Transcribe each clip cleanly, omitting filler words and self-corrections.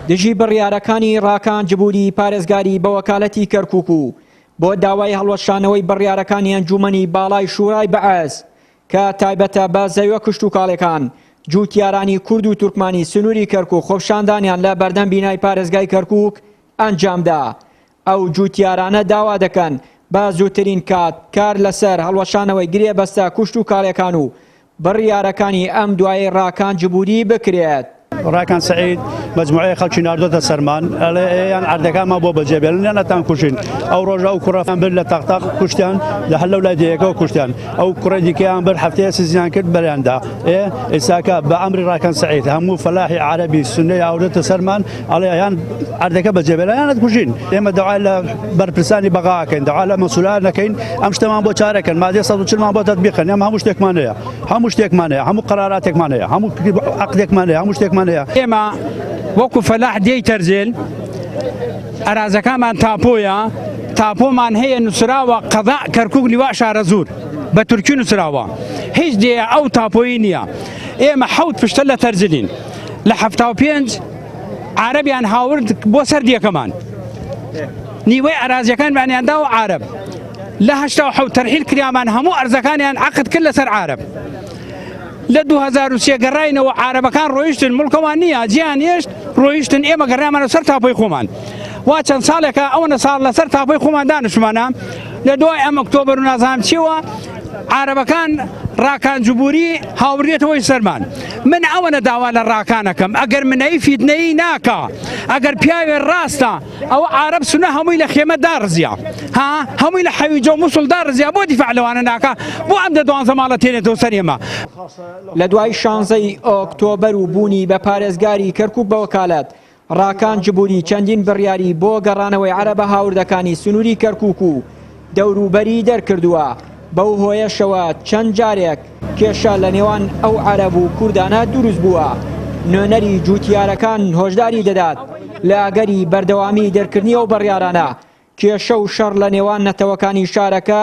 دژی بڕیارەکانی ڕاکان جبوری پارێزگاری بە وەکالەتی کەرکوک و بۆ داوای هەڵوەشانەوەی بڕیارەکانی ئەنجومەنی باڵای شورای بەعس کە تایبەتە بە زەویە کشتوکاڵیەکان، جوتیارانی کورد و تورکمانی سنوری کەرکوک خۆپیشاندانیان لە بەردەم بینای پارێزگای کەرکوک ئەنجامدا. ئەو جوتیارانە داوا دەکەن بە زووترین کات کار لەسەر هەڵوەشانەوەی گرێبەستە کوشتوکاڵیەکان و بڕیارەکانی ئەم دوایەی ڕاکان جبوری بکرێت. ڕاکان سەعید مەجموعەیە خەڵکی ناردۆتە سەرمان ئەڵێ یان عەردەکانمان بۆ بەجێ بێڵن یان ئەتان کوژین. ئەو ڕۆژە ئەو کوڕەیان برد لە تاقتاق کوشتیان لە هەر لەو لای دێیەکەوە کوشتیان. ئەو کوڕی دیکەیان برد هەفتەیە سزیان کرد بەریاندا. ئێ ئێستاکە بە ئەمری ڕاکان سەعید هەموو فەلاحی عەرەبی سوننەی ئاوردۆتە سەرمان ئەڵێ یان عەردەکە بەجێ بێڵن یان ئەتکوژین. ئێمە داوا لە بەرپرسانی بەغا ئەکەین، داوا لە مەسئولان ئەکەین ئەم شتەمان بۆ چارەکەن، مادەی 140 مان بۆ تەتبیق کەن. ئێمە هەموو شتێکمان هەیە، هەموو شتێکمان هەیە، هەموو قەراراتێکمان هەیە، هەموو عەقدێکمان هەیە، هەموو شتێکمان هەیە. ئێمە وەکو فەلاح دێی تەرزێل ئەرازەکانمان تاپۆیە، تاپۆمان هەیە نووسراوە قەزا کەرکوک لیوا شارەزوور بە تورکی نووسراوە، هیچ دێیە ئەو تاپۆی نییە. ئێمە حەوت پشتە لە تەرزلین لە 75 عارەبیان هاورد بۆ سەر دێکەمان نیوەی ئەرازیەکانمانیان داوە عارەب لە 87 تەرحیل کریامان هەموو ئەرزەکانیان عەقد کرد لەسەر عارەب لە 2003 گەڕاینەوە عارەبەکان ڕۆیشتن مڵکەوان نییە جیان هێشت ڕۆیشتن ئێمە گەڕامانە سەر تاپۆی خۆمان وا چەند ساڵێکە ئەوەنە ساڵ لەسەر تاپۆی خۆمان دانیشتمانە لە دوای ئەم ئۆکتۆبەر و نازانم چیەوە عارەبەکان ڕاکان جبوری هاوردێتەوەی سەرمان من ئەوەنە داوا لە ڕاکانەکەم ئەگەر منەی فیتنەیی ناکا ئەگەر پیاوێ ڕاستە ئەوە عارەب سونە هەمووی لە خێمە داڕزیا ها هەمووی لە حەویجە و موسڵ داڕزیا بۆ دیفاع لەوانە ناکا بۆ ئەم دە دوانزە ماڵە تێنێتەوە سەر ئێمە. لە دوای شانزەی ئۆکتۆبەر و بوونی بە پارێزگاری کەرکوک بە وەکالەت، ڕاکان جبوری چەندین بڕیاری بۆ گەڕانەوەی عەرەبە هاوردەکانی سنووری کەرکووک و دەوروبەری دەرکردووە، بەو هۆیەشەوە چەند جارێک کێشە لە نێوان ئەو عەرەب و کوردانە دروست بووە. نوێنەری جووتیارەکان هۆشداری دەدات لە ئەگەری بەردەوامی دەرکردنی ئەو بڕیارانە، کێشە و شەڕ لە نێوان نەتەوەکانی شارەکە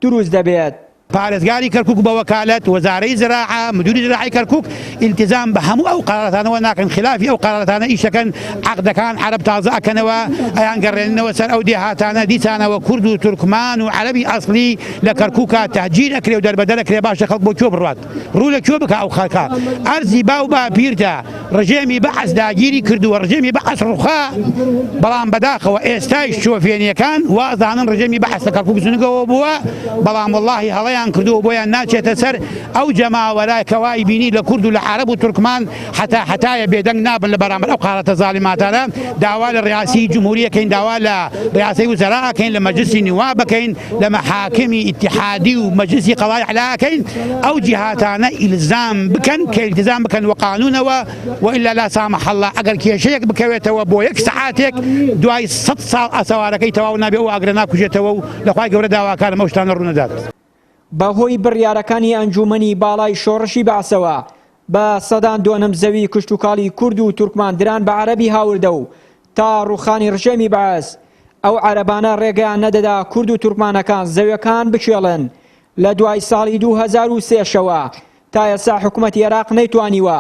دروست دەبێت. پارێزگاری کەرکوک بە وەکالەت وەزارەی زراعە مدیری زراعەی کەرکوک ئیلتزام بە هەموو ئەو قەراراتانەوە ناکەن خلافی ئەو قەراراتانە ئیشەکەن عەقدەکان عەرەب تازە ئەکەنەوە ئەیان گەڕێننەوە سەر ئەو دێهاتانە دیسانەوە کورد و تورکمان و عەرەبی ئەسڵی لە کەرکوکا تەهجیر ئەکرێ و دەربەدەر ئەکرێ باشە خەڵک بۆ کوێ بڕوات ڕوو لە کوێ بکا ئەو خەڵکە ئەرزی باو باپیرتە ڕژێمی بەعس داگیری کردووە، ڕژێمی بەعس ڕوخا، بەڵام بەداخەوە ئێستایش شۆفێنیەکان وازانن ڕژێمی بەعس لە کەرکوک زنگەوە بووە، بەڵام وەڵاهی هەڵەیان کردووە بۆیان ناچێتە سەر، ئەو جەماوەرە کە وای بینی لە کورد و لە عەرەب و تورکمان هەتا هەتایە بێدەنگ نابن لە بەرامبەر ئەو قارەتە زاڵیماتانە، داوا لە ڕیاسی جمهوری ئەکەین، داوا لە ڕیاسەی وزەرا ئەکەین، لە مەجلسی نواب ئەکەین، لە مەحاکمی ئیتیحادی و مەجلسی قەزای ئەعلا ئەکەین ئەو جیهاتانە ئیلزام بکەن کە ئیلتزام بکەن وە قانونەوە وئیلا لا سامح اللە ئەگەر کێشەیەک بکەوێتەوە بۆ یەک سەعاتێک دوای سەد ساڵ ئاسەوارەکەی تەواو نابێ ئەو ئاگرە ناکوژێتەوە و لە خوای گەورە داواکارم ئەو شتانە ڕوونەدات. بەهۆی بڕیارەکانی ئەنجوومەنی باڵای شۆڕشی بەعسەوە بە سەدان دۆنم زەوی کشتوکاڵی کورد و تورکمان دران بە عەرەبی هاوردە و تا ڕووخانی ڕژێمی بەعس ئەو عەرەبانە ڕێگەیان نەدەدا کورد و تورکمانەکان زەویەکان بکێڵن لە دوای ساڵی 2003 شەوە تا ئێستا حکومەتی عێراق نەیتوانیوە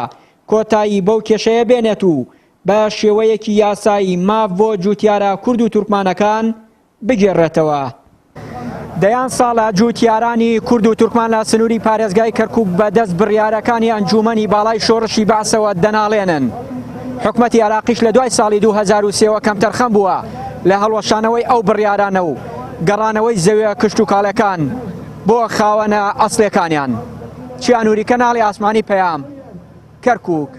کۆتایی بەو کێشەیە بێنێت و بە شێوەیەکی یاسایی ماف بۆ جوتیارە کورد و تورکمانەکان بگێڕێتەوە. دەیان ساڵە جووتیارانی کورد و تورکمان لە سنووری پارێزگای کەرکووک بە دەست بڕیارەکانی ئەنجوومەنی باڵای شۆڕشی بەعسەوە دەناڵێنن. حکومەتی عێراقیش لە دوای ساڵی 2003ەوە کەمتەرخەم بووە لە هەڵوەشانەوەی ئەو بڕیارانە و گەڕانەوەی زەویە کشتوکاڵیەکان بۆ خاوەنە ئەسڵیەکانیان. چیا نوری، کەناڵی ئاسمانی پەیام، کەرکووک.